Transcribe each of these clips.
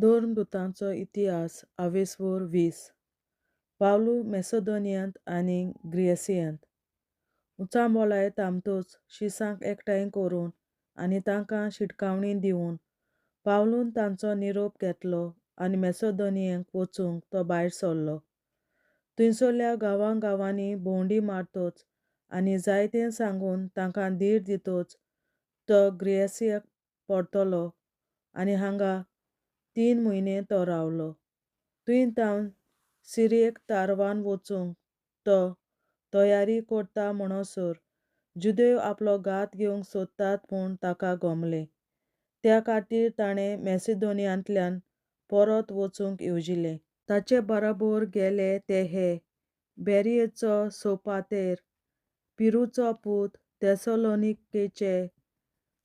धर्मदुतांचो इतिहास आवेस्वोर 20. पावलू मॅसेदोनियांत आनी ग्रियसियांत. उचांबळाय थांबतच शिसांक एकठांय करून आनी तांकां शिटकावणी दिवन पावलून तांचो निरोप घेतलो आनी मॅसेदोनियांक वचूंक तो भायर सरलो. थंयसरल्या गांवां गांवांनी भोंवडी मारतच आनी जायतें सांगून तांकां धीर दितच तो ग्रियसियाक परतलो आनी हांगा 3 म्हयने तो रावलो. थंय तावन सिरियेक तारवान वचूंक तो तयारी करता म्हणसर जुदेव आपलो घात घेवंक सोदतात म्हूण ताका गमलें. त्या खातीर ताणें मॅसेदोनियांतल्यान परत वचूंक येवजिलें. ताचे बराबर गेले ते हे, बेरियेचो सोपातेर, पिरूचो पूत, थेसलोनिकेचे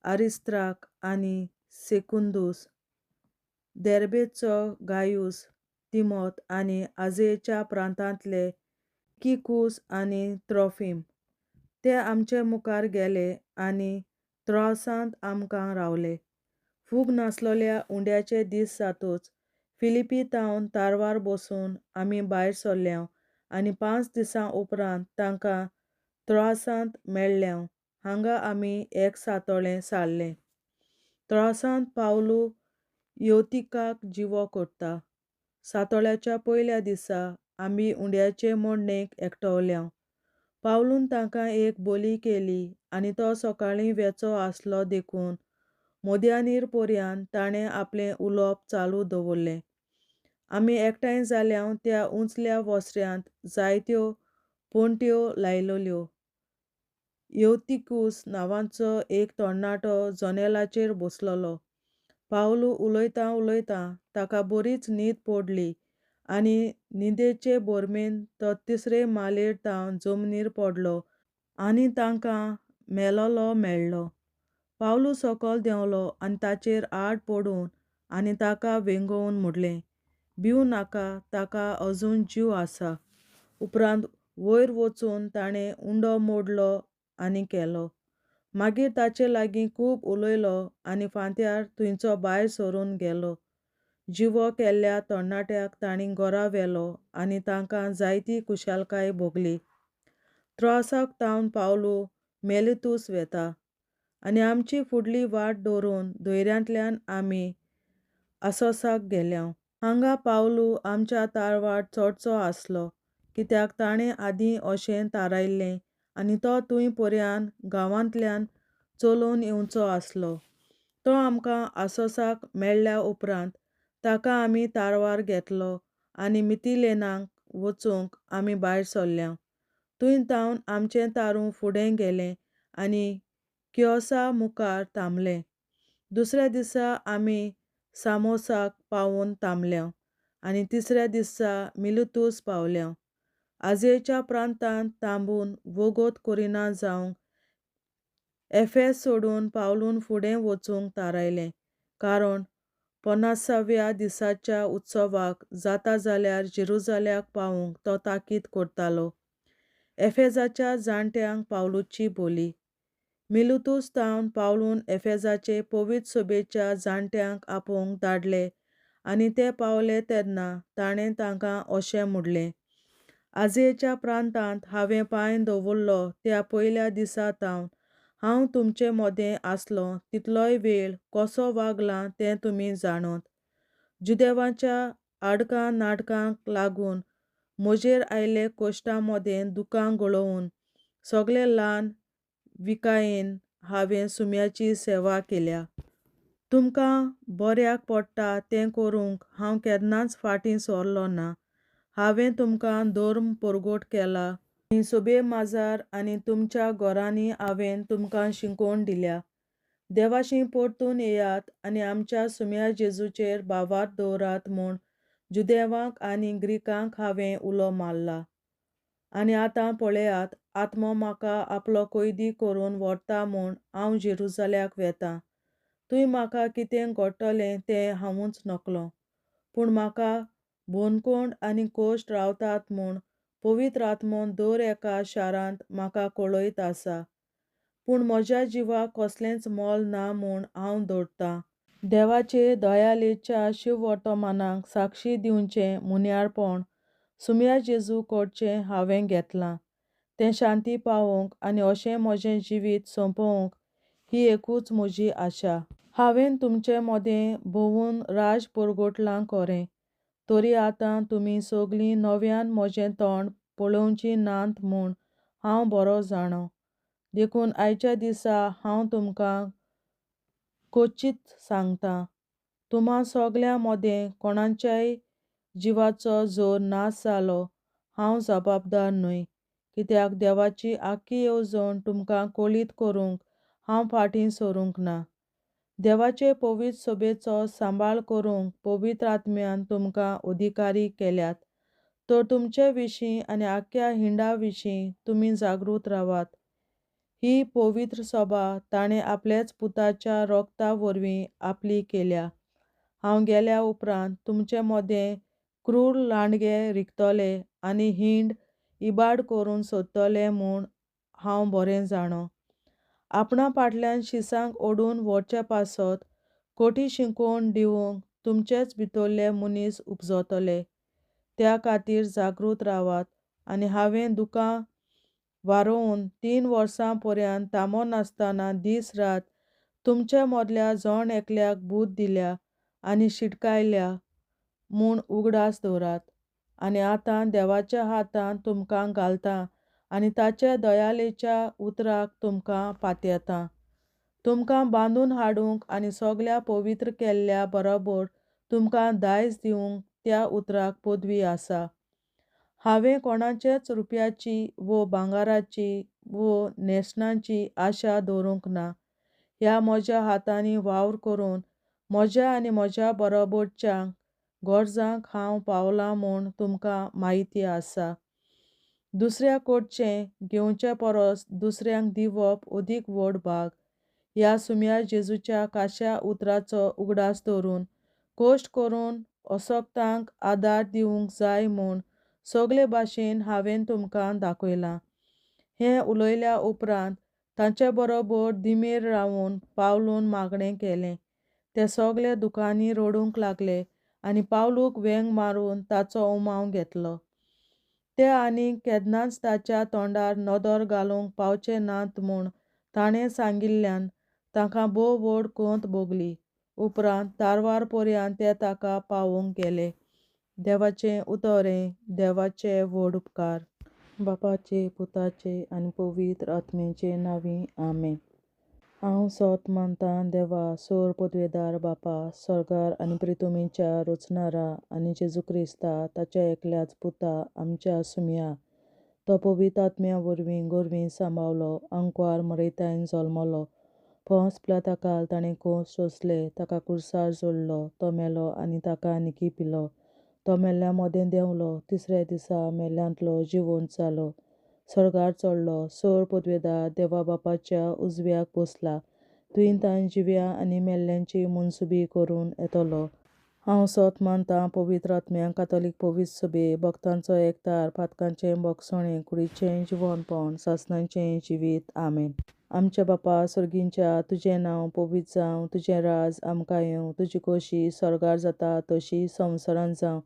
आरिस्त्राक आनी सेकुंदूस, देर्बेचो गायूस, तिमोत आनी आजयेच्या प्रांतांतले तुखिकूस आनी त्रोफीम. ते आमचे मुखार गेले आनी त्रोआसांत आमकां रावले. फूग नासलल्या उंड्याचे दीस जातच फिलिपी थावन तारवार बसून आमी भायर सरल्यांव आनी 5 दिसां उपरांत तांकां त्रोआसांत मेळ्ळ्यांव. हांगा आमी एक सातोळें सारलें. त्रोआसांत पावलू येवतिकाक जिवो करता. सातोळ्याच्या पयल्या दिसा आमी उंड्याचे मोडणेक एकटवल्यांव. पावलून तांकां एक बोली केली आनी तो सकाळीं वेचो आसलो देखून मध्यानीर पर्यान ताणें आपलें उलोवप चालू दवरलें. आमी एकठांय जाल्यांव त्या उंचल्या वसऱ्यांत जायत्यो पणट्यो लायलल्यो. येवतिकूस नांवाचो एक तरणाटो जनेलाचेर बसललो. पावलू उलयतां उलयतां ताका बरीच न्हीद पडली आनी न्हिदेचे बोरमेन तो तिसरे मालेर तावन जमनीर पडलो आनी तांकां मेलोलो मेळ्ळो. पावलू सकल देंवलो आनी ताचेर आड पडून आनी ताका वेंगोवन म्हणलें, भिवूं नाका, ताका अजून जीव आसा. उपरांत वयर वचून ताणें उंडो मोडलो आनी केलो. मागीर ताचे लागीं खूब उलयलो आनी फांत्यार थंयचो भायर सरून गेलो. जिवो केल्ल्या तरणाट्याक तांणी घरा व्हेलो आनी तांकां जायती खुशालकाय भोगली. त्रोआसाक तावन पावलू मेलितूस वेता. आनी आमची फुडली वाट धरून धैर्यांतल्यान आमी आसोसाक गेल्यांव. हांगा पावलू आमच्या तारवार चडचो आसलो, कित्याक ताणें आदीं अशें थारायल्लें आनी तो थंय पर्यान गांवांतल्यान चलोवन येवचो आसलो. तो आमकां आसोसाक मेळ्ळ्या उपरांत ताका आमी तारवार घेतलो आनी मितिलेनाक वचूंक आमी भायर सरल्यांव. थंय तावन आमचें तारूं फुडें गेलें आनी कियोसा मुखार थांबलें. दुसऱ्या दिसा आमी सामोसाक पावून थांबल्यांव आनी तिसऱ्या दिसा मिलुतूस पावल्यांव. आजयेच्या प्रांतांत थांबून वोगोत करिना जावंक एफेस सोडून पावलून फुडें वचूंक थारायलें, कारण 50व्या दिसाच्या उत्सवाक जाता जाल्यार जेरुजाल्याक पावूंक तो ताकीद करतालो. एफेजाच्या जाणट्यांक पावलूची बोली. मिलुतूस तावन पावलून एफेजाचे पवित्र सभेच्या जाणट्यांक आपोवंक धाडले आनी ते पावले तेन्ना ताणें तांकां अशें म्हणलें, आजयेच्या प्रांतांत हांवें पांय दवरलो त्या पयल्या दिसा तावन हांव तुमचे मदें आसलो तितलोय वेळ कसो वागलां तें तुमी जाणत. जुदेवाच्या आडकां नाटकांक लागून म्हजेर आयले कोश्टा मदें दुकां गळोवन सगळे ल्हान विकायेन हांवें सुम्याची सेवा केल्या. तुमकां बऱ्याक पडटा तें करूंक हांव केन्नाच फाटीं सरलो ना. हांवें तुमकां धर्म परगट केला आनी सोबे माजार आनी तुमच्या घरांनी हांवें तुमकां शिकोवन दिल्या. देवाशी परतून येयात आनी आमच्या सुम्या जेजूचेर भावार्थ दवरात म्हूण जुदेवांक आनी ग्रिकांक हांवें उलो मारला. आनी आतां पळयात, आत्मो म्हाका आपलो कैदी करून व्हरता म्हूण हांव जेरुजाल्याक वेतां. थंय म्हाका कितें घडटलें तें हांवूच नकलो. पूण म्हाका बोनकोण आनी कोश्ट रावतात म्हूण पवित्र आत्मो दर एका शारांत म्हाका कळयत आसा. पूण म्हज्या जिवाक कसलेंच मोल ना म्हूण हांव दवरतां. देवाचे दयालेच्या शिववर्तमानाक साक्षी दिवचें मुन्यारपण सुम्या जेजू कडचें हांवें घेतलां. तें शांती पावोवंक आनी अशें म्हजें जिवीत सोंपोवंक ही एकूच म्हजी आशा. हांवें तुमचे मदें भोंवून राज परगटलां खरें, तरी आतां तुमी सगळीं नव्यान म्हजें तोंड पळोवचीं नात म्हूण हांव बरो जाणो. देखून आयच्या दिसा हांव तुमकां कोचीत सांगतां, तुमा सगल्यां मदें कोणाच्याय जिवाचो जोर नाश जालो हांव जबाबदार न्हय. कित्याक देवाची आख्खी येवजण तुमकां कळीत करूंक हांव फाटीं सरूंक ना. देवाचे पवित्र सभेचो सांबाळ करूंक पवित्र आत्म्यान तुमकां अधिकारी केल्यात. तर तुमचे विशीं आनी आख्ख्या हिंडा विशीं तुमी जागृत रावात. ही पवित्र सभा ताणें आपल्याच पुताच्या रोगता वरवीं आपली केल्या. हांव गेल्या उपरांत तुमचे मदें क्रूर लांडगे रिगतले आनी हिंड इबाड करून सोदतले म्हूण हांव बरें जाणो. आपणा फाटल्यान शिसांक ओडून व्हरचे पासत कोटी शिकोवन दिवंक तुमचेच भितरले मनीस उपजतले. त्या खातीर जागृत रावात आनी हांवें दुकां वारोवन 3 वर्सां पर्यंत थांबो नासतना दीस रात तुमचे मदल्या जण एकल्याक बूद दिल्या आनी शिटकायल्या म्हूण उगडास दवरात. आनी आतां देवाच्या हातांत तुमकां घालता आनी ताच्या दयालेच्या उतराक तुमकां पातयेता. तुमकां बांदून हाडूंक आनी सगल्या पवित्र केल्ल्या बरोबर तुमकां दायज दिवंक त्या उतराक पदवी आसा. हांवें कोणाचेच रुपयाची वो भांगराची वो न्हेसणाची आशा दवरूंक ना. ह्या म्हज्या हातांनी वावर करून म्हज्या आनी म्हज्या बरोबरच्या गरजांक हांव पावलां म्हूण तुमकां म्हायती आसा. दुसऱ्या कडचें घेवचे परस दुसऱ्यांक दिवप अदीक व्हड भाग. ह्या सुम्या जेजूच्या काश्या उतराचो उगडास दवरून कश्ट करून असक्तांक आदार दिवंक जाय म्हूण सगळे भाशेन हांवें तुमकां दाखयलां. हें उलयल्या उपरांत तांचे बरोबर दिमेर रावून पावलून मागणें केलें. ते सगळे दुकांनी रडूंक लागले आनी पावलूक वेंग मारून ताचो उमाव घेतलो. ते आनीक केन्नाच ताच्या तोंडार नदर घालूंक पावचे नात म्हूण ताणें सांगिल्ल्यान तांकां भोव व्हड कोंत भोगली. उपरांत तारवार पर्यंत ते ताका पावोवंक गेले. देवाचें उतर, देवाचे व्हड उपकार. बापाचे, पुताचे आनी पवित्र आत्म्याचे नांवी, आमेन. हांव सोत मानतां देवा, सोर पदवेदार बापा, सर्गार आनी प्रितुमीच्या रचणारा आनी जेजू क्रिस्ता ताच्या एकल्याच पुता आमच्या सुमया, तो पवित्र आत्म्या वरवीं गोरवीं सांबावलो, अंकवार मरेतायन जल्मलो, पोंस पिलाताकाल ताणें कोस सोंसले, ताका कुर्सार जोडलो, तो मेलो आनी ताका निकी पिलो, तो मेल्ल्या मदें देंवलो, तिसऱ्या दिसा मेल्ल्यांतलो जिवंत जालो, सर्गार चडलो, सोर पदवेदार देवा बापाच्या उजव्याक बसला, तुवें तान जिव्या आनी मेल्ल्यांची मनसुबी करून येतलो. हांव सोत मानतां पवित्र आत्म्या, कातोलीक पवित्र सभे, भक्तांचो एकतार, पातकांचें भोगसणें, कुडीचें जिवनपण, सासणाचें जिवीत, आमेन. आमच्या बापा सर्गींच्या, तुजें नांव पवित्र जावं, तुजें राज आमकां येवं, तुजी खोशी सर्गार जाता तशी संवसारांत जावं.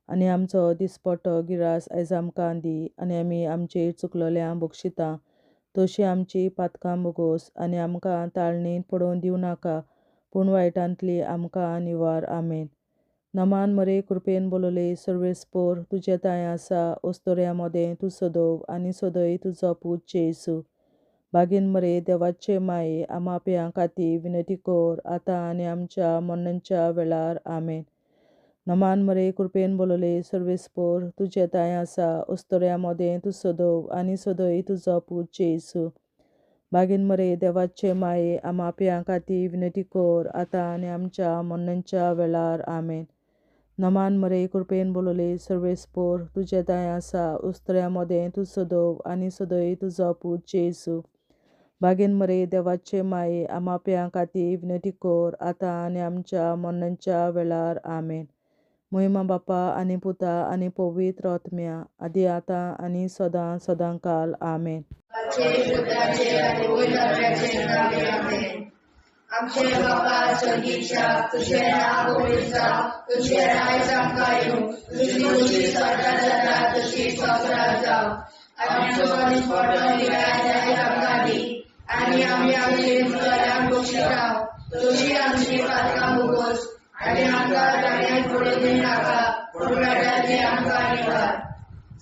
आनी आमचो दिसपट्टो गिरास आयज आमकां दी, आनी आमी आमचेर चुकलोल्या बक्षिता तशी आमची पातकां भोगोस, आनी आमकां ताळणींत पडोवन दिवं नाका, पूण वायटांतली आमकां निवार, आमेन. नमान मरे कृपेन बोलले सर्वेस्पोर, तुजें तांय आसा, ओस्तोऱ्या मदें तूं सदोव आनी सदय तुजो पूत जेजू. बागीन मरे देवाचे माये, आमाप्यां खातीर विनंती कर, आतां आनी आमच्या मरणाच्या वेळार, आमेन. नमान मरे कृपेन बोलले सर्वेस्पोर, तुजें तांय आसा, ओस्तोऱ्या मदें तूं सदोव आनी सदय तुजो पूत जेजू. बागीन मरे देवाचे माये, आमाप्यां खातीर विनंती कर, आतां आनी आमच्या मरणाच्या वेळार, आमेन. नमान मरे कृपेन बोलले सर्वेस्पोर, तुजें तांय आसा, उस्त्र्या मदें तूं सदोव आनी सदय तुजो पूत जेजू. बागीन मरे देवाचे माये, आमाप्यां खातीर विनंती कर, आतां आनी आमच्या मरणाच्या वेळार, आमेन. मोहिमा बापा आनी पुता आनी पवित्र आत्म्या, आदी आतां आनी सदां सदां काल, आमेन. आमचे बापा सर्गीच्या तुझें नांव पवित्र जावं, तुझें राज आमकां येवं, तुजी खुशी स्वर्गात जाता तशी संवसारांत जावं. आमचो दिसपट्टो निराळ आयज आमकां दी आनी आमी आमचे उपकारांक बक्षिता तशी आमची पातकां भोगोस आनी आमकां जाण्यांत पडूं दिनाका, पूण वायटांतली आमकां निवार.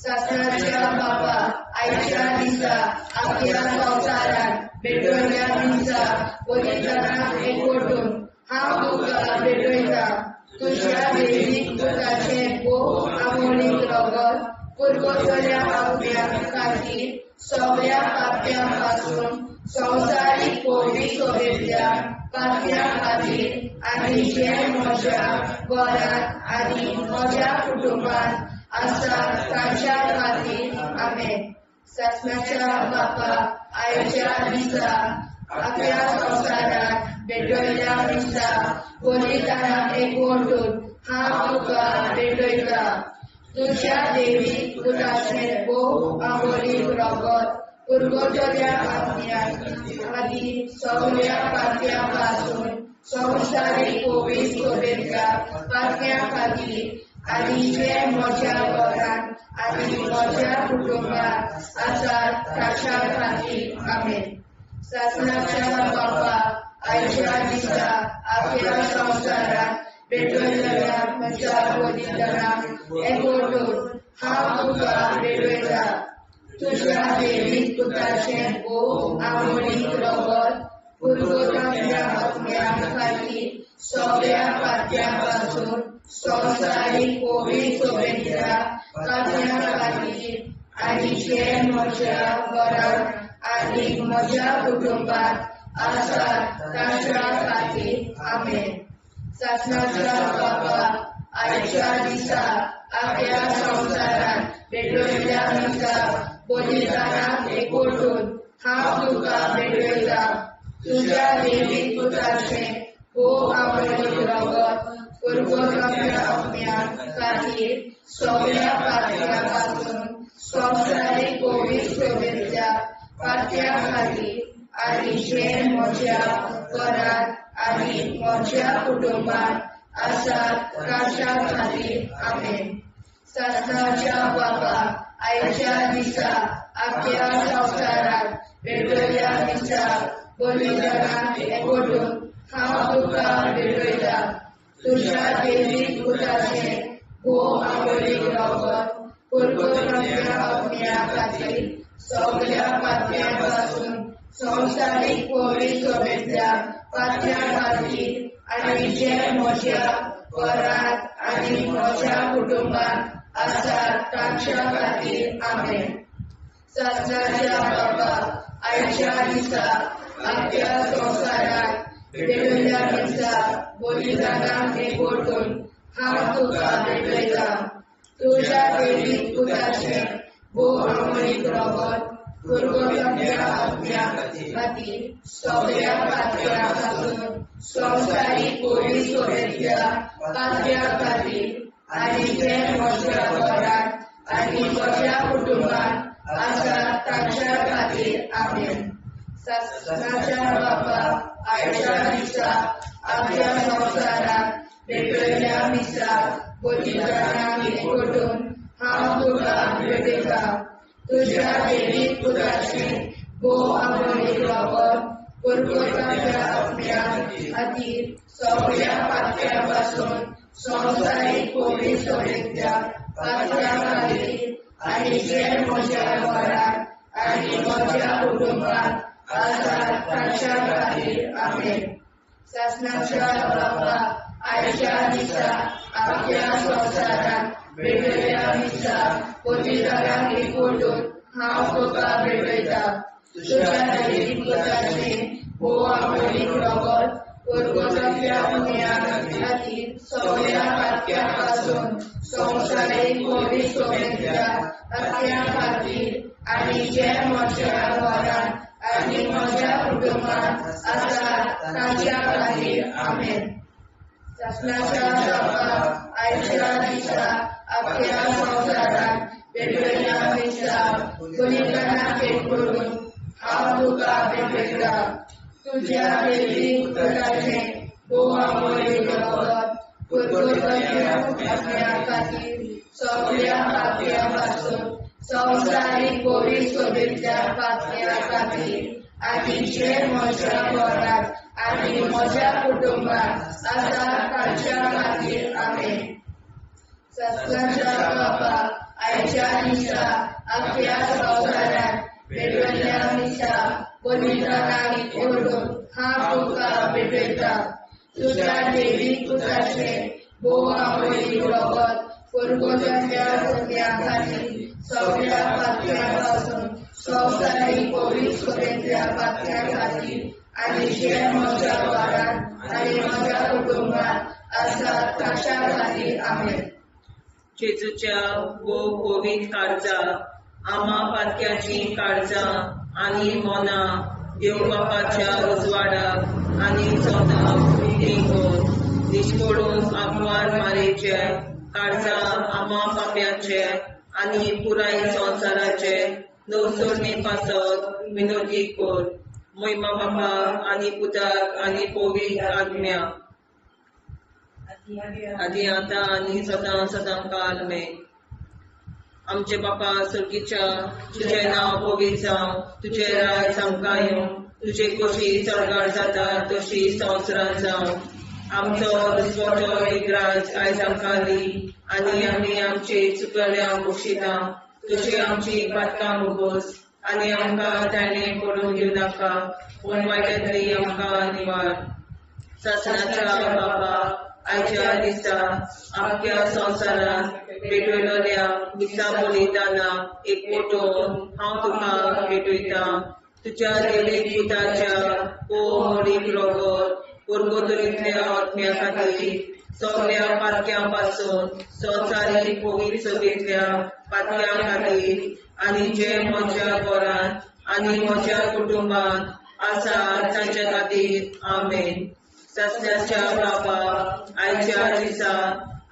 सासणाच्या बापा आयच्या दिसा आख्या संवसारांत भेटयल्या दिसा बलिदानाक एकवटून हांव तुका भेटयतां. तुज्या देवीक पुताचें भोव आमोलीक रगत पुरवतल्या आपल्या खातीर सगळ्या पाप्यां पासून संवसारीक पवित्र सोबेतल्या पात्या खातीर आनी जे म्हज्या घरांत आनी म्हज्या कुटुंबांत आसा तांच्या खातीर. आमेन. सासणाच्या बापा आयच्या दिसा आपल्या संवसारांत भेटयल्या दिसा बलिदानाक एकवटून हांव तुका भेटयतां. तुज्या देवीक पुताचें भोव आमोलीक रगत पुरवतल्या आत्म्या खातीर सगळ्या पात्यां पासून संवसारीक पवित्र सोबेतल्या पात्यां खातीर आनी जे म्हज्या घरांत आनी म्हज्या कुटुंबांत आसात ताच्या खातीर. आमेन. सासणाच्या बापा आयच्या दिसा आख्या संवसारांत भेटयलेल्या म्हज्या बलिदानाक एकवटून हांव तुका भेटयतां. तुज्या देवीक पुताचें भोव आमोलीक रगत पुरवतल्या आत्म्या खातीर सगळ्या पात्यां पासून संवसारीक पवित्र सोबेतल्या पात्यां खातीर आनी जे म्हज्या घरांत आनी म्हज्या कुटुंबांत आसात तांच्या खातीर. आमेन. सासणाच्या बापा आयच्या दिसा आख्या संवसारांत भेटयल्या दिसा बलिदानाक एकवटून हांव तुका भेटयतां. तुज्या देवीक पुताचें भोव आमोलीक रगत पुरवतल्या आत्म्या खातीर सगळ्या पात्यां पासून संवसारीक पवित्र सोबेतल्या पात्यां खातीर आनी जे म्हज्या घरांत आनी म्हज्या कुटुंबांत आसात तांच्या खातीर. आमेन. सासणाच्या बापा आयच्या दिसा आख्या संवसारांत भेटयल्या दिसा बलिदानाक एकवटून हांव तुका भेटयतां. तुज्या देवीक पुताचें भोव आमोलीक रगत पुरवतल्या आत्म्या खातीर सगळ्या पात्यां पासून संवसारीक पवित्र सोबेतल्या पात्यां खातीर आनी जे म्हज्या घरांत आनी म्हज्या कुटुंबांत आसात तांच्या खातीर. आमेन. सासणाच्या बापा आयच्या दिसा आख्या संवसारांत भेटयल्या दिसा बलिदानाक एकवटून हांव तुका भेटयतां. तुज्या देवीक पुताचें भोव आमोलीक रगत पुरवतल्या आत्म्या खातीर सगळ्या पात्यां पासून संवसारीक पवित्र सोबेतल्या पात्यां खातीर आनी जे म्हज्या घरांत आनी म्हज्या कुटुंबांत आसात तांच्या खातीर. आमेन. सासणाच्या बापा आयच्या दिसा आख्या संवसारांत भेटयल्या दिसा बलिदानाक एकवटून हांव तुका भेटयतां. तुज्या देवीक पुताचें भोव आमोलीक रगत पुरवतल्या आत्म्या खातीर सगळ्या पात्यां पासून संवसारीक पवित्र सोबेतल्या पात्यां खातीर आनी जे म्हज्या घरांत आनी म्हज्या कुटुंबांत आसात तांच्या खातीर. आमेन. सासणाच्या बापा आयच्या दिसा आख्या संवसारांत भेटयल्या दिसा बलिदानाक एकवटून हांव तुका भेटयतां. तुज्या देवीक पुताचें भोव आमोलीक रगत पुरवतल्या आत्म्या खातीर सगळ्या पात्यां पासून संवसारीक पवित्र सोबेतल्या पात्यां खातीर आनी जे म्हज्या घरांत आनी म्हज्या कुटुंबांत आसात तांच्या खातीर. आमेन. सासणाच्या बापा आयच्या दिसा आख्या संवसारांत भेटयल्या दिसा बलिदानाक एकवटून हांव तुका भेटयतां. तुज्या देवी पुताचें भोव आमोळी रगत पुर्तुगाल्या आत्म्या खातीर सगळ्या पापयां पासून संवसारीक पवित्र सभेंतल्या पातक्यां खातीर आनी जे म्हज्या घरांत आनी म्हज्या कुटुंबांत आसा तांच्या खातीर. आमेन. सत्संगाच्या बापा, आयच्या दिसा आख्या संवसारांत पेटवल्ल्या मिसा बलिदानाक ओडून हांव तुका भेटयता. तुज्या देवी पुताचें भोव आमोळी रगत पुर्वजांच्या आत्म्या खातीर सगळ्या पातक्यां पासून संवसारीक पवित्र सभेंतल्या पातक्यां खातीर आनी जे म्हज्या घरांत आनी म्हज्या कुटुंबांत आसा ताच्या खातीर. आमेन. जेजूच्या भोव पवित्र काळजा, आमा पातक्याचीं काळजां आनी मनां देव बापाच्या उजवाडाक आनी स्वताक उक्तीं कर. निश्कोडून आंकवार मारेचे काळजां आमा पाप्याचे आनी पुराय संवसाराचे नवसरणे पासत विनोदी कर. मोहिमा बापा आनी पुताक आनी पवित्र आत्म्या, आदी आतां आनी सदां सदां काल मेन. आमचे बापा सर्गीच्या, तुजें नांव पवित्र जावं, तुजें राज आमकां येवं, तुजे खोशी स्वर्गार जाता तशी संवसारांत जावं. आमचो दुसरो एक राज आयज आमकां दी आनी आमी आमचे चुकल्या बक्षिता तशी आमची बातकां उगोस आनी आमकां ताणें पडून घेवं नाका, पूण वायटांतली आमकां निवार. सासणाच्या बापा, आयच्या दिसा आख्या संवसारांत भेटवलेल्या मिसा बलिदाना एक फोटो हांव तुका भेटयता. तुज्या देवी पुताच्या मोडीक रगत पुर्गोतरींतल्या आत्म्या खातीर सगळ्या पातक्यां पासून संवसारीक पवित्र सभेंतल्या पातक्यां खातीर आनी जे म्हज्या घरांत आनी म्हज्या कुटुंबांत आसा तांच्या खातीर. आमेन. सासण्याच्या बापा, आयच्या दिसा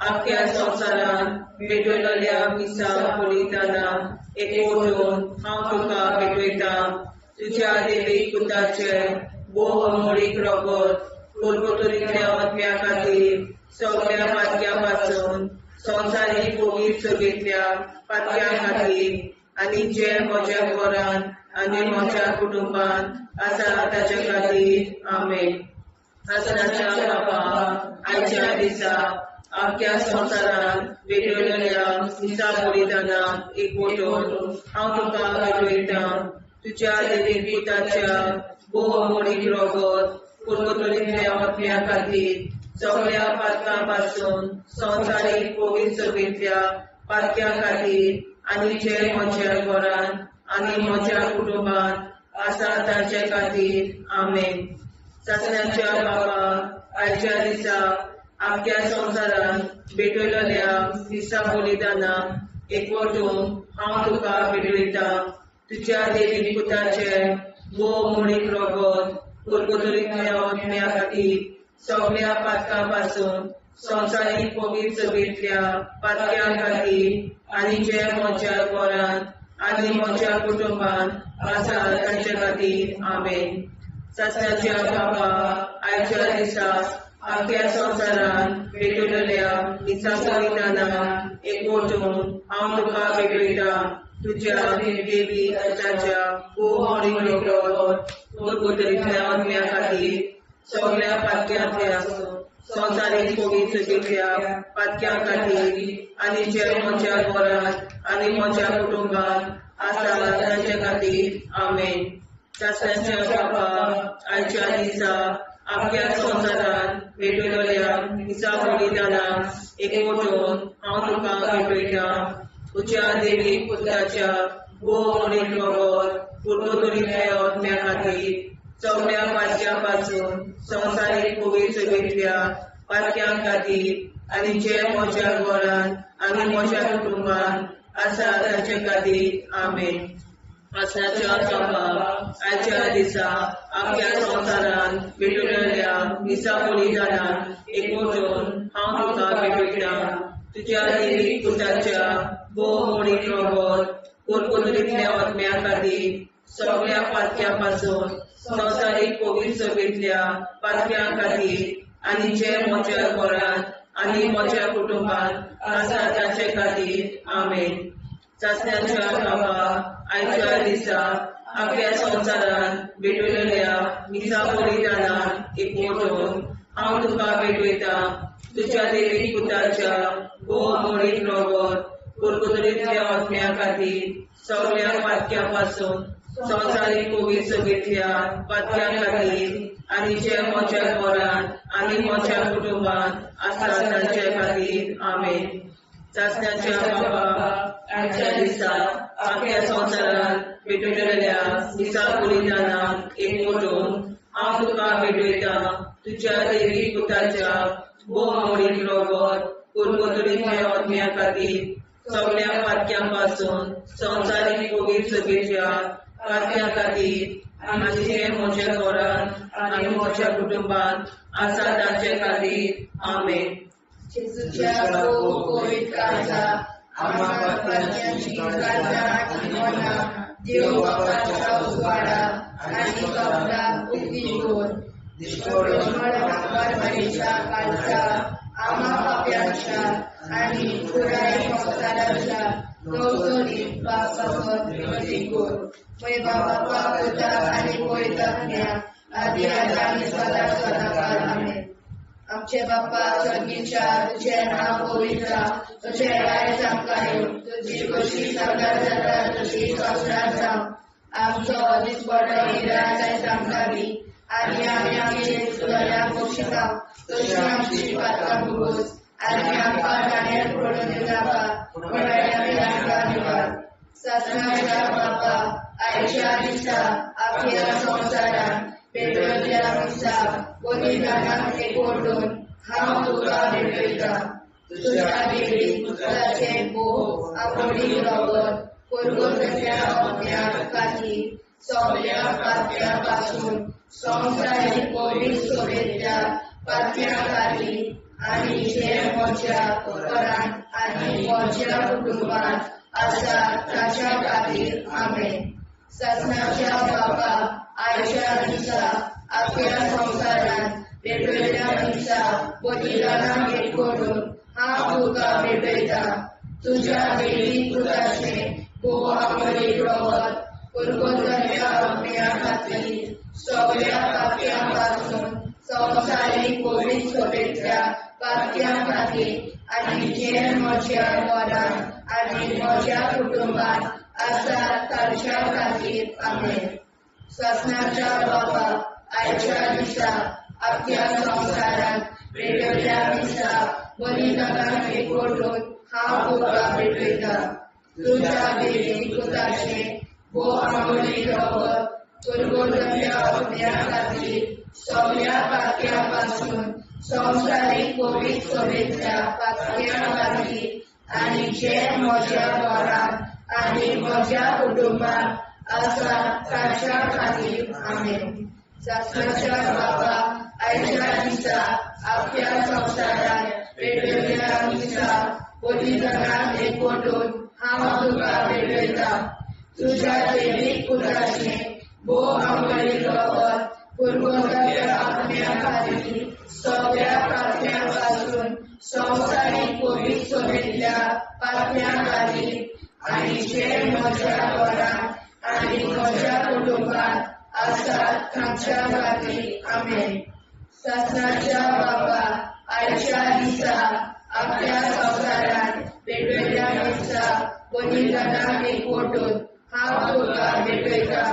आख्या संवसारांत भेटवलेल्या मिसा बलिदाना एक ओडून हांव तुका भेटयता. तुज्या देवी पुताचे भोव अमोळीक रगत पुर्गोतरींतल्या आत्म्या खातीर सगळ्या पातक्यां पासून संवसारीक पवित्र सभेंतल्या पातक्यां खातीर आनी जे म्हज्या घरांत आनी म्हज्या कुटुंबांत आसा ताच्या खातीर. आमेन. आसनाच्या बापा, आयच्या दिसा आख्या संवसारांत भेटवलेल्या मिसा बलिदाना एक ओटोन हांव तुका भेटयता. तुज्या देवी पुताच्या भोव अमोळीक रगत पुर्वतरींतल्या आत्म्या खातीर सगळ्या पातकां पासून संवसारीक पवित्र सभेंतल्या पातक्यां खातीर आनी जे म्हज्या घरांत आनी म्हज्या कुटुंबांत आसा तांचे खातीर. आमेन. सासण्याच्या बापा, आयच्या दिसा आख्या संवसारांत भेटवलेल्या मिसा बलिदाना एकवटून हांव तुका भेटयता. तुज्या देवी पुताचे भोव मोडीक रगत पुर्गोतरींतल्या आत्म्या खातीर सगळ्या पातकां पासून संवसारीक पवित्र सभेंतल्या पातक्यां खातीर आनी जे म्हज्या घरांत आनी म्हज्या कुटुंबांत आसा तांचे खातीर. आमेन. सासण्याच्या बापा, आयच्या दिसा आख्या संवसारांत भेटवलेल्या मिसा बलिदाना एकवटून हांव तुका भेटयता. तुज्या देवी पुताच्या भोव मोडीक रगत पुर्गोतरींतल्या आत्म्या खातीर सगळ्या पातक्यांतल्या संवसारीक पवित्र सभेंतल्या पातक्यां खातीर आनी जे म्हज्या घरांत आनी म्हज्या कुटुंबांत आसा तांचे खातीर. आमेन. सासण्याच्या बापा, आयच्या दिसा आख्या संवसारांत भेटवलेल्या मिसा बलिदाना एकवटून हांव तुका भेटयता. तुज्या देवी पुताच्या भोव मोडीक रगत पुर्गोतरींतल्या आत्म्या खातीर सगळ्या पातक्यां पासून संवसारीक पवित्र सभेंतल्या पातक्यां खातीर आनी जे म्हज्या घरांत आनी म्हज्या कुटुंबांत आसा तांचे खातीर. आमेन. आसनाच्या बापा, आयच्या दिसा आख्या संवसारांत भेटवलेल्या मिसा बलिदाना एकवटून हांव तुका भेटयता. तुज्या देवी पुताच्या भोव मोडीक रगत पुर्गोतरींतल्या आत्म्या खातीर सगळ्या पातक्यां पासून संवसारीक कोवीड सभेंतल्या पातक्यां खातीर आनी जे म्हज्या घरांत आनी म्हज्या कुटुंबांत आसा ताचे खातीर. आमेन. चाचण्यांच्या बाबा, आयच्या दिसा आख्या संवसारांत भेटवलेल्या मिसा बलिदानाक एकवटून हांव तुका भेटयता तुज्या देवी पुताच्या भोव मोडीक रगत पुर्तुगेजांतल्या आत्म्या खातीर सगळ्या पातक्यां पासून संवसारीक कोवीड सभेंतल्या पातक्यां खातीर आनी जे म्हज्या घरांत आनी म्हज्या कुटुंबांत आसा तांचे खातीर. आमेन. चाचण्याच्या बाबा, आयच्या दिसा आख्या संवसारांत भेटवलेल्या मिसा बलिदानाक एकवटून हांव तुका भेटयता तुज्या देवी पुताच्या भोव मोडीक रगत पुर्तुगेजांतल्या आत्म्या खातीर सगळ्या पातक्यां पासून संवसारीक कोवीड सभेच्या पातक्यां खातीर आनी जे म्हज्या घरांत आनी म्हज्या कुटुंबांत आसा तांचे खातीर. आमेन. जेजूच्या भोव पवित्र काळजा, आम्हा पातक्यांची काळजां आनी मनां देव बापाच्या उजवाडा आनी कपलाक उक्ती दवर. मरणाच्या काळजा, आम्हा पाप्यांच्या आनी पुराय संवसाराच्या गवसणीत पासत मदीं कर. मय बापा, पुता आनी पवित्र आत्म्या, आदी आतां आनी सदां सदां काळ. आमेन. आमचे बाप्पा सर्गीच्या, तुझें नांव पवित्र जावं, तुजें राज आमकां येवं, तुजी खोशी सर्गार जाता तशी संवसारांत जावं. आमचो दिसपडो गिराज आयज आमकां दी, आनी आमी आमचे चुकल्यांक बक्षिता तशी आमची पातकां भोगोस, आनी आमकां जाण्यार पडून दिवनाका, पूण आमकां निवार. सासणाच्या बापा, आयच्या दिसा आख्या संवसारांत पेटवल्या मिसा बलिदानाक एकवटून हांव तुका भेटयता तुज्या देवी पुताचें भोव आवडीक रगत पुर्वजांच्या आज्ञा खातीर सगळ्या पातक्यां पासून संवसारीक कोवीड सभेंतल्या पातक्यां खातीर आनी जे म्हज्या घरांत आनी म्हज्या कुटुंबांत आसा ताच्या खातीर. आमेन. सासणाच्या बापा, आयच्या दिसा आख्या संवसारांत पेटवल्या मिसा बलिदानाक एकवटून हांव तुका भेटयता तुज्या देवी पुताचें भोव आवडीक रगत पुर्वजांच्या आज्ञा खातीर सगळ्या पातक्यां पासून संवसारीक कोवीड सभेंतल्या पातक्यां खातीर आनी जे म्हज्या घरांत आनी म्हज्या कुटुंबांत आसा तांच्या खातीर. आमेन. सासणाच्या बापा, आयच्या दिसा आख्या संवसारांत पेटवल्या मिसा बलिदानाक एकवटून हांव तुका भेटयता तुज्या देवी पुताचें भोव आवडीक रगत पुर्वजांच्या आज्ञा खातीर सगळ्या पातक्यां पासून संवसारीक कोवीड सभेंतल्या पातक्यां खातीर आनी जे म्हज्या घरांत आनी म्हज्या कुटुंबांत आसा ताच्या खातीर. आमेन. सासणाच्या बापा, आयच्या दिसा आख्या संवसारांत पेटवल्या मिसा बलिदानाक एकवटून हांव तुका भेटयता तुज्या देवी पुताचें भोव आवडीक रगत पुर्वजांच्या आज्ञा खातीर सगळ्या पातक्यां पासून संवसारीक कोवीड सभेंतल्या पातक्यां खातीर आनी जे म्हज्या घरांत आनी म्हज्या कुटुंबांत आसा तांच्या खातीर. आमेन. सासणाच्या बापा, आयच्या दिसा आख्या संवसारांत पेटवल्या मिसा बलिदानाक एकवटून हांव तुका भेटयता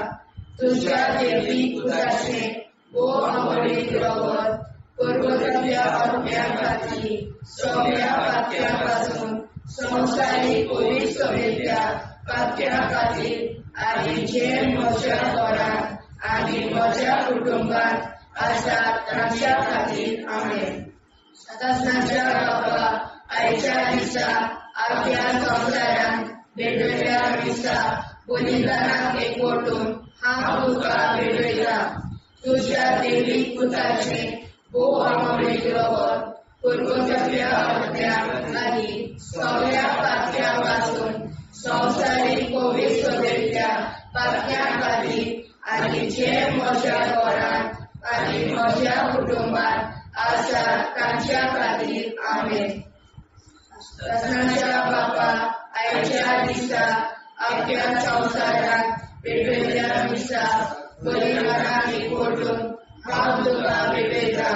तुज्या देवी पुताचें भोव आवडीक रगत पुर्वजांच्या आज्ञा खातीर सगळ्या पातक्यां पासून संवसारीक कोवीड सभेंतल्या पातक्यां खातीर आनी जे म्हज्या घरांत आनी म्हज्या कुटुंबांत आसा तांच्या खातीर. आमेन. सासणाच्या बापा, आयच्या दिसा आख्या संवसारांत पेटवल्या मिसा बलिदानाक एकवटून हांव तुका भेटयता तुज्या देवी पुताचें भोव आवडीक रगत पुर्वजांच्या आज्ञा खातीर सगळ्या पातक्यां पासून संवसारीक कोवीड सभेंतल्या पातक्यां खातीर आनी आनी जे म्हज्या घरांत आनी म्हज्या कुटुंबांत आसा तांच्या खातीर. आमेन. सासणाच्या बापा, आयच्या दिसा आख्या संवसारांत पेटयल्ल्या मिसा बलिदानांनी कोटून हांव तुका भेटयतां.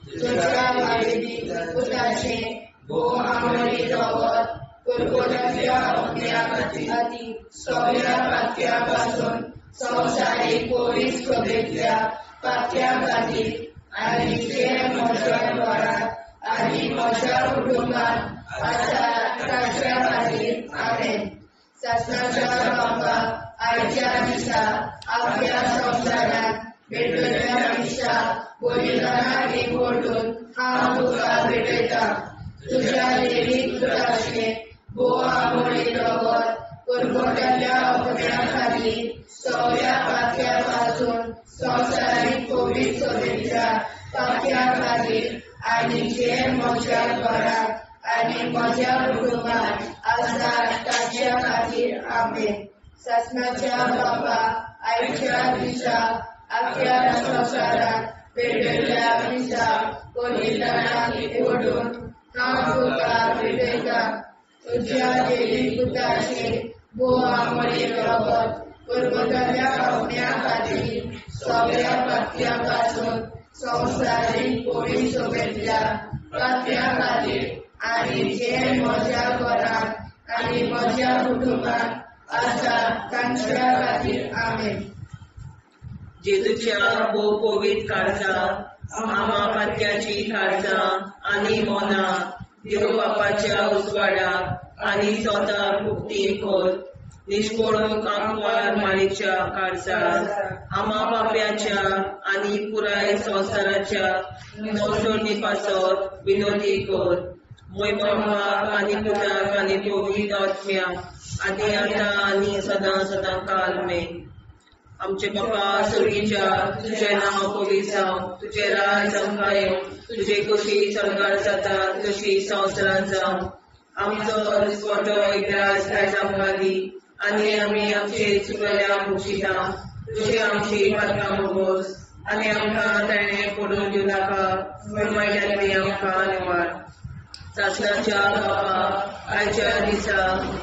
तुज्या भायली पुताचें भोव आमोरी रगत पुरपुरांतल्या अग्न्या खातीर सगळ्या पात्या पासून संवसारीक पोलीस सभेंतल्या पात्या खातीर आनी जे म्हज्या घरांत आनी म्हज्या कुटुंबांत आसा तांच्या खातीर. आमेन. सासणाच्या बापा, आयच्या दिसा आख्या संवसारांत भेटयल्ल्या मिसा बलिदानांनी कोटून हांव तुका भेटयतां. तुज्या देवी पुताचें भोव आमोरी रगत पुरवट्याच्या अग्न्या खातीर सगळ्या पात्या पासून संवसारीक कोवीड सभेच्या पात्या खातीर आनी जे म्हज्या घरांत आनी म्हज्या कुटुंबांत आसा तांच्या खातीर. आमेन. सासणाच्या बापा, आयच्या दिसा आख्या संवसारांत पेटयल्ल्या मिसा बलिदानांनी कोटून हांव तुका भेटयतां. तुज्या देवी पुताचें भोव आमोरी रगत पुरवताल्या अग्न्या खातीर सगळ्या पात्या पासून संवसारीक पोळी सभेंतल्या पात्या खातीर आनी जे म्हज्या घरांत आनी म्हज्या कुटुंबांत आसा तांच्या खातीर. आमेन. जेजूच्या भोव पवित्र काळजा, आमा पात्याची काळजां आनी मनां देव बापाच्या उजवाडाक आनी स्वताक मुक्ती कर. निश्कोळूंक आंकवार मारीच्या काळजाक, आमा पाप्याच्या आनी पुराय संवसाराच्या नवसोडणी पासत विनोदी कर. मोय बापाक आनी पुताक आनी पवित्र आत्म्याक आनी आतां आनी सदां सदां काल मेन. आमचे बापा स्वर्गीच्या, तुजें नांव पवित्र जावं, तुजें राज आमकां येवं, तुजे कशी स्वर्गार जाता तशी संवसारांत जावं. आमचो दिसवटो इतिहास आयज आमकां दी आनी आमी आमचे चुकल्या मुक्षिता तुजे आमची पात्रां मोगोस आनी आमकां ताणें पडून दिवं नाका, पूण वायटांतली आमकां निवार. सासणाच्या बापा, आयच्या दिसा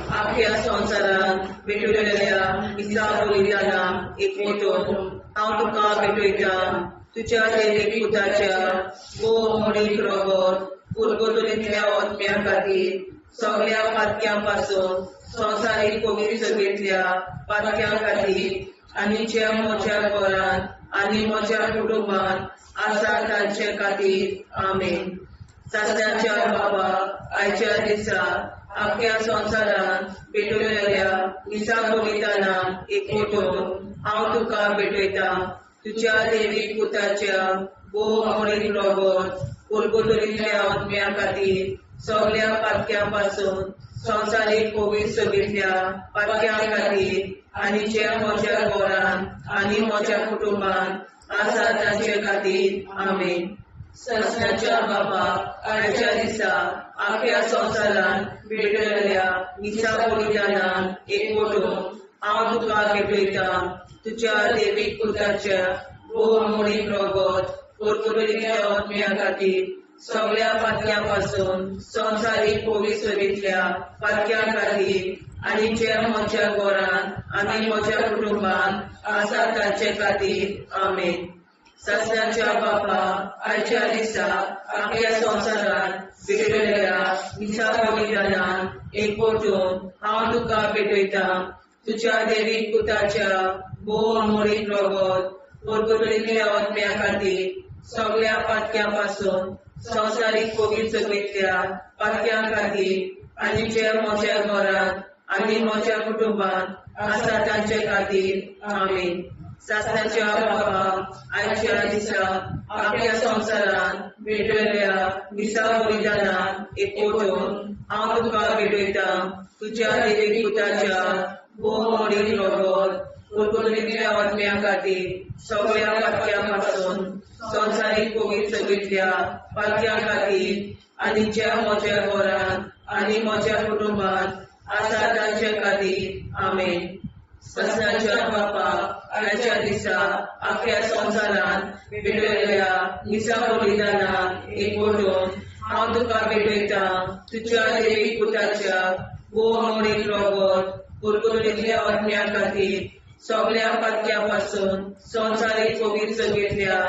आख्या संवसारांत भेटयलेल्या मिसा बलिदानाक एकवटून हांव तुका भेटयतां. तुज्या देवी पुताच्या भोव मोडीक रगत पुरगुतुरींतल्या आत्म्या खातीर सगळ्या पातक्यां पासून संवसारीक कोवीड सभेंतल्या पातक्यां खातीर आनी जे म्हज्या घरांत आनी म्हज्या कुटुंबांत आसा तांचे खातीर. आमेन. सासणाच्या बाबा, आयच्या दिसा आख्या संवसारांत भेटयलेल्या मिसा बलिदानाक एकवटून हांव तुका भेटयतां. तुज्या देवी पुताच्या भोव मोडीक रगत पुरगुतुरींतल्या आत्म्या खातीर सगळ्या पातक्यां पासून संवसारीक कोवीड सभेंतल्या पातक्यां खातीर आनी जे म्हज्या घरांत आनी म्हज्या कुटुंबांत आसा तांचे खातीर. आमेन. सासणाच्या बाबा, आयच्या दिसा आख्या संवसारांत भेटयलेल्या मिसा बलिदानाक एकवटून हांव तुका भेटयतां. तुज्या देवीक पुताच्या भोव मोडीक रगत पुरपुरींतल्या आत्म्या खातीर सगळ्या पातक्यां पासून संवसारीक कोवीड सभेंतल्या पातक्यां खातीर आनी जे म्हज्या घरांत आनी म्हज्या कुटुंबांत आसा तांचे खातीर. आमेन. सासणाच्या बापा, आयच्या दिसा आख्या संवसारांत भेटयलेल्या मिसा बलिदानाक एकवटून हांव तुका भेटयतां. तुज्या देवी पुताच्या भोव मोडीक रगत पुरपुरींतल्या आत्म्या खातीर सगळ्या पातक्यां पासून संवसारीक कोवीड सभेंतल्या पातक्यां खातीर आनी जे म्हज्या घरांत आनी म्हज्या कुटुंबांत आसा तांचे खातीर. आमेन. सासणाच्या बाबा, आयच्या दिसा आख्या संवसारांत भेटयलेल्या मिसा बलिदानाक एकवटून हांव तुका भेटयतां. तुज्या देवी पुताच्या भोव मोडीक रगत पुरपुरींतल्या आत्म्या खातीर सगळ्या पातक्यां पासून संवसारीक कोवीड सभेंतल्या पातक्यां खातीर आनी ज्या म्हज्या घरांत आनी म्हज्या कुटुंबांत आसा तांचे खातीर. आमेन. सासणाच्या बापा, आयच्या दिसा आख्या संवसारान भेटयल्या मिसा बलिदानाक एकवटून हांव तुका भेटयतां तुज्या देवी पुताच्या भोव रगत कुरकुरीतल्या आत्म्या खातीर सगळ्या पातक्या पासून संवसारीक पवित्र सभेंतल्या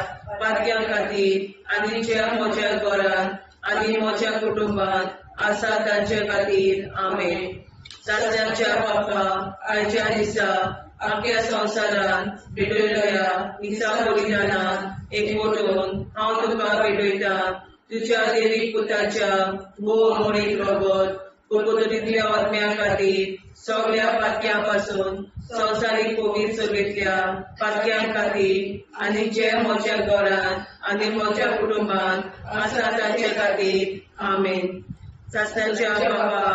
पातक्यां खातीर आनी ज्या म्हज्या घरांत आनी म्हज्या कुटुंबांत आसा तांचे खातीर. आमेन. सासणाच्या बापा आयच्या दिसा आख्या संवसारान भेटयल्या मिसा बलिदानाक एकवटून हांव तुका भेटयतां तुज्या देवी पुताच्या भोव मोडीक रगत कुरकुरीतल्या आत्म्या खातीर सगळ्या पातक्यां पासून संवसारीक पवित्र सभेंतल्या पातक्यां खातीर आनी जे म्हज्या घरांत आनी म्हज्या कुटुंबांत आसा तांचे खातीर. आमेन. सासणाच्या बाबा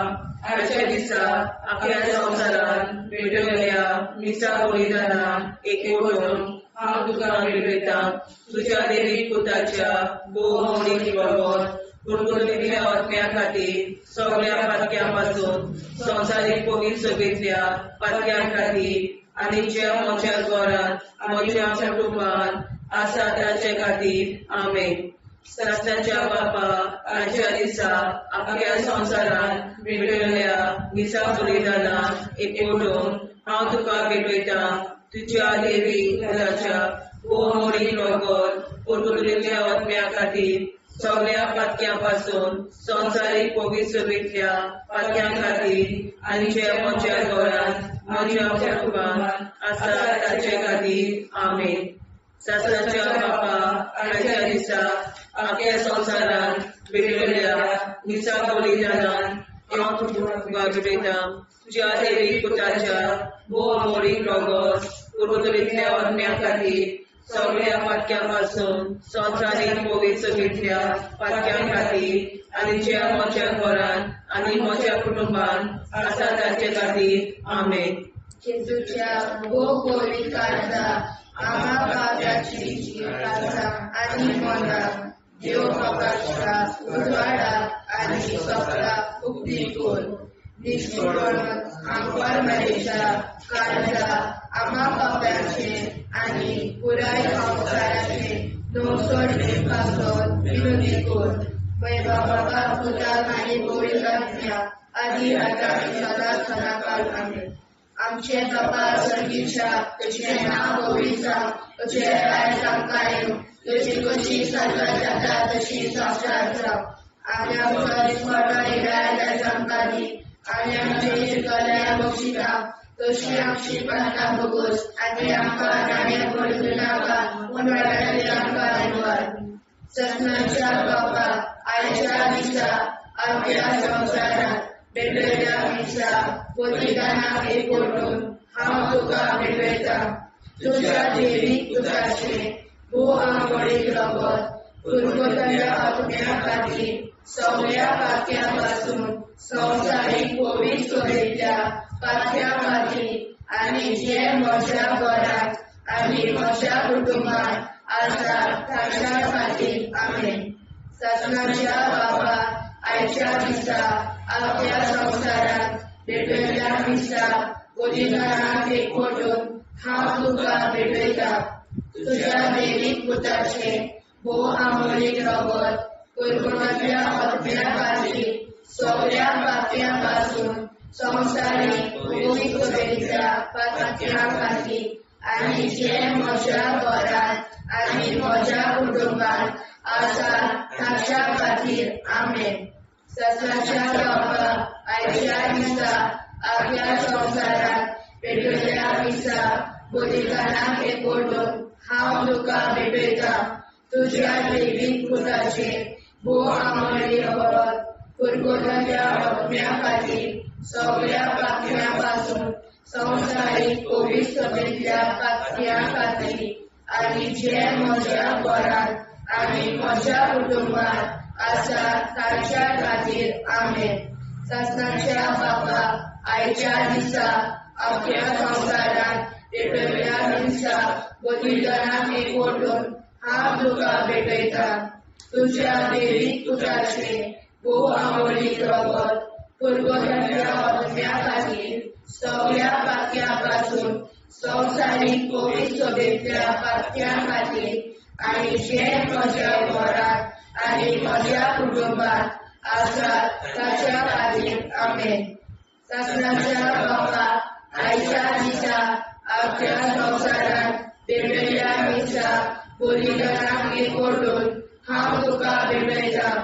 आयच्या दिसा आख्या संवसारान भेटयल्या मिसा बलिदानाक एकवटून हांव तुका भेटयतां तुज्या देवी पुताच्या भोव मोडीक रगत कुरकुरीतल्या आत्म्या खातीर सगळ्या पातक्यां पासून संवसारीक पवित्र सभेंतल्या पातक्यां खातीर आनी ज्या म्हज्या घरांत म्हज्या कुटुंबांत आसा तांचे खातीर. आमेन. सासणाच्या बापा आयच्या दिसा आख्या संवसारान भेटयल्या मिसा बलिदानाक एकवटून हांव तुका भेटयतां तुज्या देवी पुताच्या भोव मोडीक रगत कुरकुरीतल्या आत्म्या खातीर सगळ्या पातक्यां पासून संवसारीक पवित्र सभेंतल्या पातक्यां खातीर आनी जे म्हज्या घरांत म्हज्या कुटुंबांत आसा तांचे खातीर. आमेन. सासणाच्या बापा आयच्या दिसा आख्या संवसारान भेटयल्या मिसा बलिदानान हांव तुका भेटयतां तुज्या देवी पुताच्या भोव मोडीक रगत कुरकुरीतल्या आत्म्या खातीर सगळ्या पातक्यां पासून संवसारीक पवित्र सभेंतल्या पातक्यां खातीर आनी ज्या म्हज्या घरांत आनी म्हज्या कुटुंबांत आसा तांचे खातीर. आमेन. जेजूच्या भोव गोरी काळजा आम्हा पाप्याची काळजा आनी मनां देव बापाच्या उजवाडा आनी सगळा उक्ती कर. निश्कोरण आंकवार मरेच्या काळजा आम्हा पाप्याचे आनी पुराय संवसाराचे नवसोडणे पासत विनंती कर. बाबा पुताक आनी पवित्र आत्म्या आदी आतां आनी सदां सदांकाळ. आमेन. आमचे बापा स्वर्गीच्या तुजें नांव पवित्र जावं, तुजें राज्य आमकां येवं, तुजी कशी स्वर्गात जाता तशी संवसारांत जावं. आनी आमचो दिसवडो येयल्यार आमकां दी आनी आमचे शिकल्या बक्षिता तशी आमची प्रार्थना भोगोस आनी आमकां नाण्या पडूं नाका पूण वाड्यातली आमकां निवार. सपनाच्या बापा आयच्या दिसा आमच्या संवसारांत भेटयल्या मिसा बलिदानाक एकवटून हांव तुका भेटयतां तुज्या देवी पुताचें भोव आंवडीक रगत कुरकुरतल्या आत्म्या खातीर सगळ्या पातक्यां पासून संवसारीक पवित्र सभेंतल्या पातक्यां खातीर आनी जे म्हज्या घरांत आनी म्हज्या कुटुंबांत आसा तांच्या खातीर. आमेन. सासणाच्या बाबा आयच्या दिसा आपल्या संवसारांत भेटयल्या मिसा बलिदानाक एकवटून हांव तुका भेटयतां तुज्या देवीक पुताचें भोव आमोलीक रगत कुरकुरांतल्या आत्म्या खातीर सगळ्या पातक्यां पासून संवसारीक पवित्र सभेंतल्या पातक्यां खातीर आनी जे म्हज्या घरांत आनी म्हज्या कुटुंबांत आसा तांच्या खातीर. आमेन. सासणाच्या बाबा आयच्या दिसा आपल्या संवसारांत पेटयल्या मिसा बलिदानाक एकवटून हांव तुका भेटयतां तुज्या देवीक पुताचें भोव आमोली रगत कुरकुरांतल्या आत्म्या खातीर सगळ्या पातक्यां पासून संवसारीक पवित्र सभेंतल्या पातक्यां खातीर आनी जे म्हज्या घरांत आनी म्हज्या कुटुंबांत आसा तांच्या खातीर. आमेन. सासणाच्या बापा आयच्या दिसा आपल्या संवसारांत पेटयल्या मिसा बलिदानाक एकवटून हांव तुका भेटयतां तुज्या देवीक पुताचें भोव आंवडीक रगत कुरकुरांतल्या आत्म्या खातीर सगळ्या पातक्यां पासून संवसारीक पवित्र सभेंतल्या पातक्यां खातीर आनी जे म्हज्या घरांत आनी म्हज्या कुटुंबांत आसात ताच्या खातीर. आमेन. सासणाच्या बापा, आयच्या दिसा आमच्या संवसारांत पेटयल्ल्या मिसा बलिदानाक एकवटून हांव तुका भेटयतां.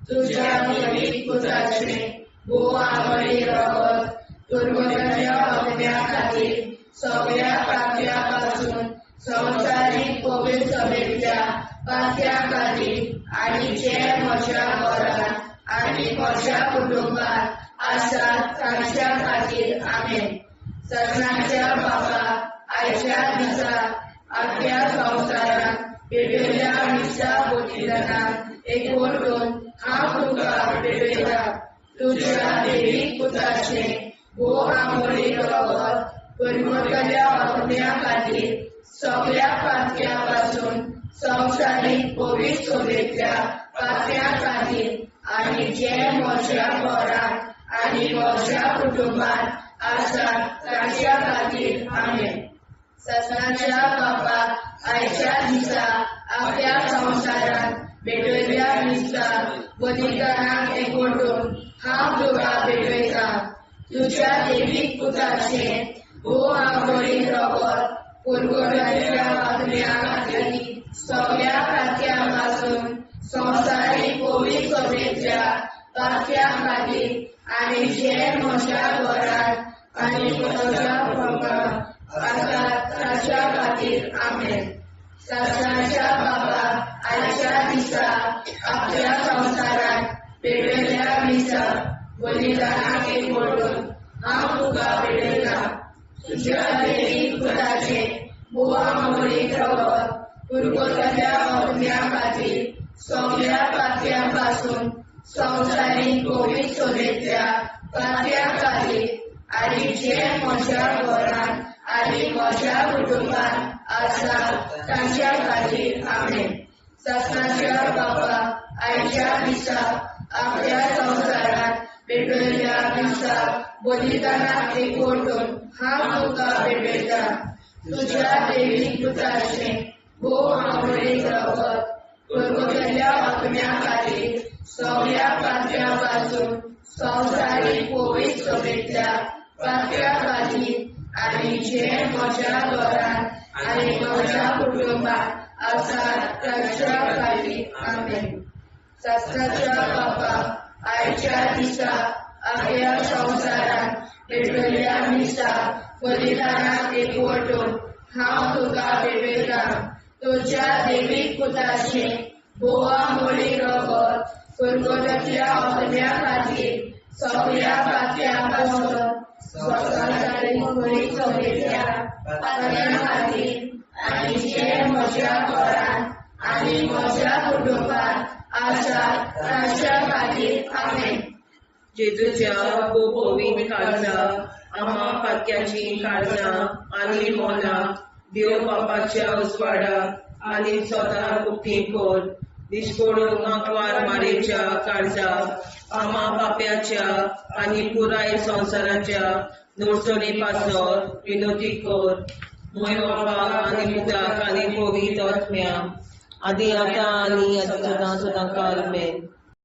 तुज्या पवित्र पुताचें भोव आवडी रगत पुर्वजाच्या आत्म्या खातीर सगळ्या पातक्यां पासून संवसारीक पवित्र सभेंतल्या पातक्यां खातीर आनी जे म्हज्या घरांत आनी म्हज्या कुटुंबांत आसात तांच्या खातीर. आमेन. सासणाच्या बापा, आयच्या दिसा आख्या संवसारांत पेटयल्ल्या मिसा बलिदानाक एकवटून हांव तुका भेटयतां. तुज्या देवीक पुताचें भोव आमोरी रगत पुर्वजाच्या आत्म्या खातीर सगळ्या पातक्यां पासून संवसारीक पवित्र सभेंतल्या पातक्यां खातीर आनी जे म्हज्या घरांत आनी म्हज्या कुटुंबांत आसात तांच्या खातीर. आमेन. सासणाच्या बापा, आयच्या दिसा आपल्या संवसारांत भेटयल्ल्या मिसा बलिदानाक एकवटून हांव तुका भेटयतां. तुज्या देवीक पुताचें भोव आवडी रगत पुर्वजाच्या आत्म्या खातीर सगळ्या पातक्यां पासून संवसारीक पवित्र सभेंतल्या पातक्यां खातीर आनी जे म्हज्या घरांत आनी म्हज्या कुटुंबांत आसात ताच्या खातीर. आमेन. सासणाच्या बापा, आयच्या दिसा आपल्या संवसारांत पेटयल्ल्या मिसा बलिदानाक एकवटून हांव तुका भेटयतां. तुज्या देवीक पुताचें भोव आमोरीक रगत पुर्वजाच्या आत्म्या खातीर सगळ्या पातक्यां पासून संवसारीक पवित्र सभेंतल्या पातक्यां खातीर आनी जे म्हज्या घरांत आनी म्हज्या कुटुंबांत आसात तांच्या खातीर. आमेन. सासणाच्या बापा, आयच्या दिसा आपल्या संवसारांत पेटयल्ल्या मिसा बलिदानाक एकवटून हांव तुका भेटयतां. तुज्या देवीक पुताचें भोव आवडीक रगत पुर्वजाच्या आत्म्या खातीर सगळ्या पातक्यां पासून संवसारीक पवित्र सभेंतल्या पातक्यां खातीर आनी जे म्हज्या घरांत आनी म्हज्या कुटुंबांत आसात तांच्या खातीर. आमेन. सासणाच्या बापा, आयच्या दिसा आपल्या संवसारांत पेटयल्ल्या मिसा बलिदानाक एकवटून हांव तुका भेटयतां. तुज्या देवीक पुताचें भोव आमोरी रगत पुर्वजाच्या आत्म्या खातीर सगळ्या पातक्यां पासून संवसारीक पवित्र सभेंतल्या पातक्यां खातीर आनी जे म्हज्या घरांत आनी म्हज्या कुटुंबांत आसात तांच्या खातीर. आमेन. जेजूच्या पवित्र काळजा, आम्हा पातक्याची काळजां आनी मनां देव बापाच्या उजवाडाक आनी स्वता उक्ती कर. दिश्कोडून आंकवार मारेच्या काळजा, आम्हा पाप्याच्या आनी पुराय संवसाराच्या नोडसणी पासत विनोती कर. मोय बापा आनी पुताक आनी पवित्र आत्म्या, आदी आतां आनी सदां सदां काल मेन.